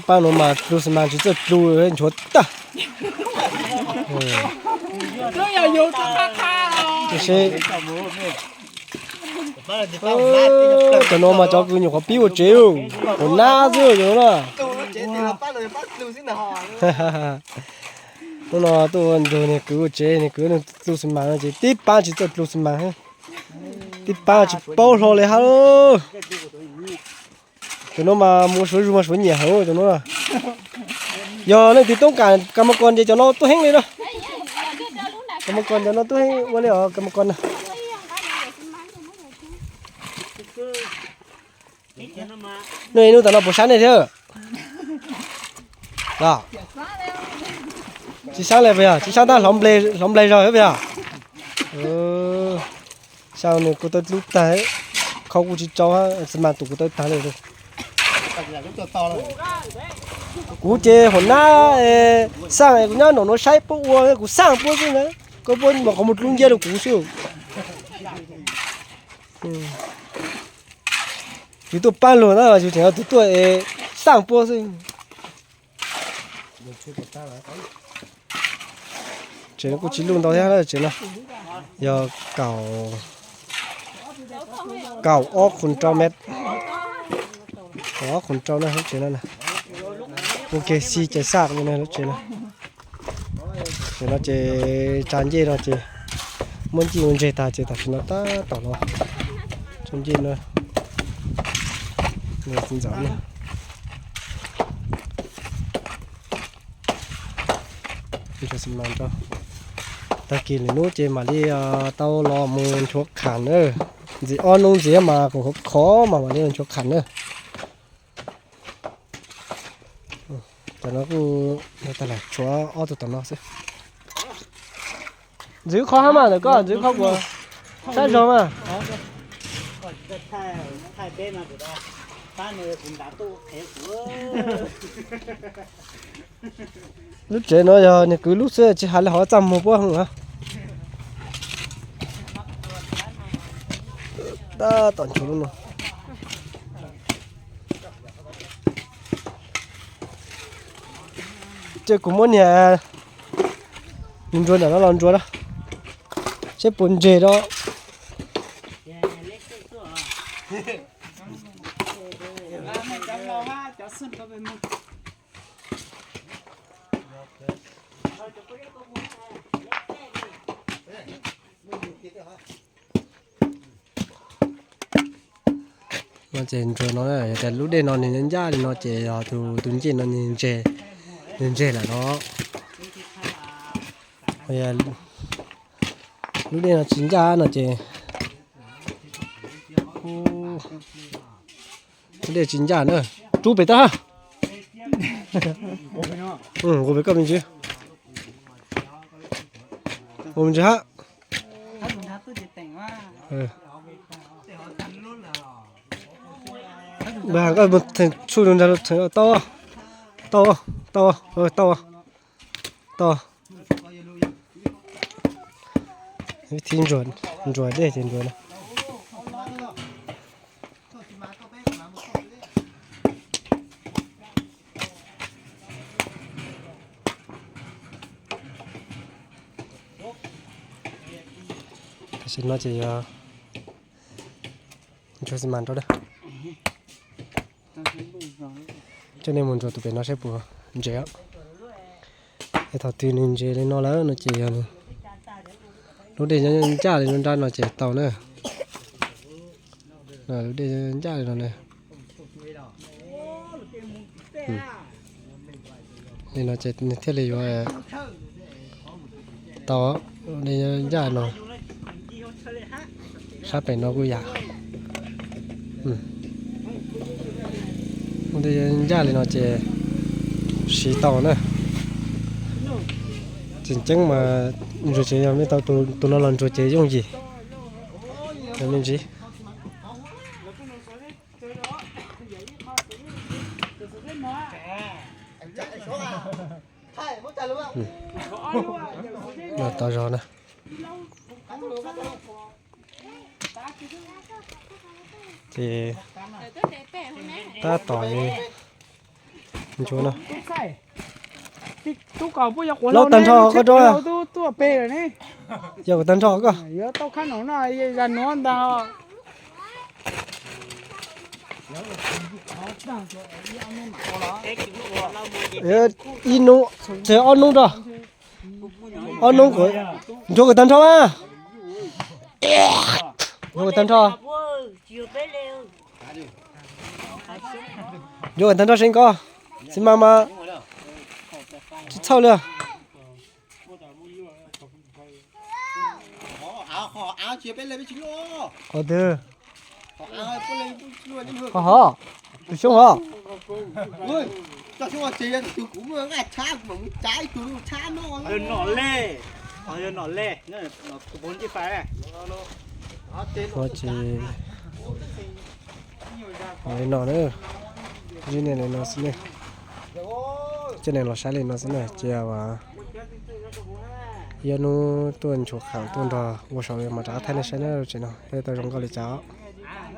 Pab no mas dlus xi mas tsis txawj dlus, nchuav tag. Tiam sis cov no mas cov kws nyuam qhuav pib ua tsev, hauv nab xwb cov no na. Hnub no tuaj ua nrog niag kwv ua tsev, niag kwv nws dlus xi mas no ces tib pab tsis txawj dlus xi mas, tib pab tsis paub hlo li hab. Cov no mas mus suav zug mas suav nyiam heev cov no. Yog leej twg toob kam kas mas kos ces cov no tuaj heev li na. Kas mas kos cov no tuaj heev ua li os kas mas kos na. Nej hnub tas no puas sab nej thiab? Tsis sab li puas yog? Tsis sab tab hloov nplaig zog puas yog? Xyov nws kuv tau dlub tag, khau kuj tsis tsau, xi mas tus kuv tau tag li. Kuv ces hauv nab xaj, kuv nyob nraum no saib puab ua, kuv xaj puab xwb na. Koj puab mas qhov muag dlub nciab rau kuv xwb. Yus tuaj pab luag na, yus tseem yog tus tuaj xaj puab xwb. Tsev no kuj tsis luj ntau thiab, tsev no yog kaum, kaum ob qhov rau met, kaum ob qhov rau na lub tsev no. Ua ke xi ces xaj lub tsev no. Tsev no ces tsa ncej no ces muab ncej ua ntseg tag ces tam sim no tab tom los tsa ncej no. Ntxov no. Tag kis lwm hnub ces mam li tau los mus nchuav kham na. Ntxiv ob hnub ntxiv mas kuv khov khov mas mam li los nchuav kham na. Cov no kuj tag lawm, tshuav ob tug tom no xwb. Ntxiv qhov hab mas ntawm koj, ntxiv qhov kuv sab zog mas. Lub tsev no yog niag kwv lub xwb, tsis hais li hov txaj muag puab heev na. Tab tom nchuav lub no. Ces kuv muab niag ntsuag ntawm no los ntsuav na, seb puas ntseg rau. No ces ntsuag no, yog tias lub dej no nws ncaj li no ces yog tus, tus ncej no nws ntseg, nws ntseg lawm no. Lub dej no tsis ncaj no ces, lub dej tsis ncaj na. Rub pem tab. Nqus pem koj me ntsis. Nqus me ntsis hab. Koj mus theem txhuj nrag tau, tau, tau, tau. Vib thib ntsuag dej ces ntsuag na. Tam sim no ces yog ntsuag xi mas rau na. Coj nej mus ntsuas tus pem no saib puas ntseg. Es thaum twg nws ntseg li no lawm no ces yog lub dej ncaj li no nrab no ces tau na. Lub dej ncaj li no na. Li no ces nws thiaj li yuav tau. Li ncaj no, sab pem no kuj yam. Ncaj li no ces siv tau na. Tseem ceeb mas ntsuas ces yog nej tau tus no los ntsuas ces yooj yim. Yog me ntsis. Tau zog na. Ces tab tom Nchuav no. Loj tag nrho koj rau. Yog kuv tag nrho koj. Ib nub, txog ob nub rau. Ob nub kuv, nchuav kuv tag nrho mas. Nchuav kuv tag nrho. Nchuav kuv tag nrho seb koj. Txiv mas mas tsis txhawj li. Qhov twg? Qhov hov, tus xyoob hov. Ua tsis, no na, zib nej li no xwb ne. Coj nej los saib li no xwb na, ces yog hnub tuaj nchuav qham tuaj nrog ua saum mas rov qab thaij nej saib na, tsev no tau zoo nkauj li cas.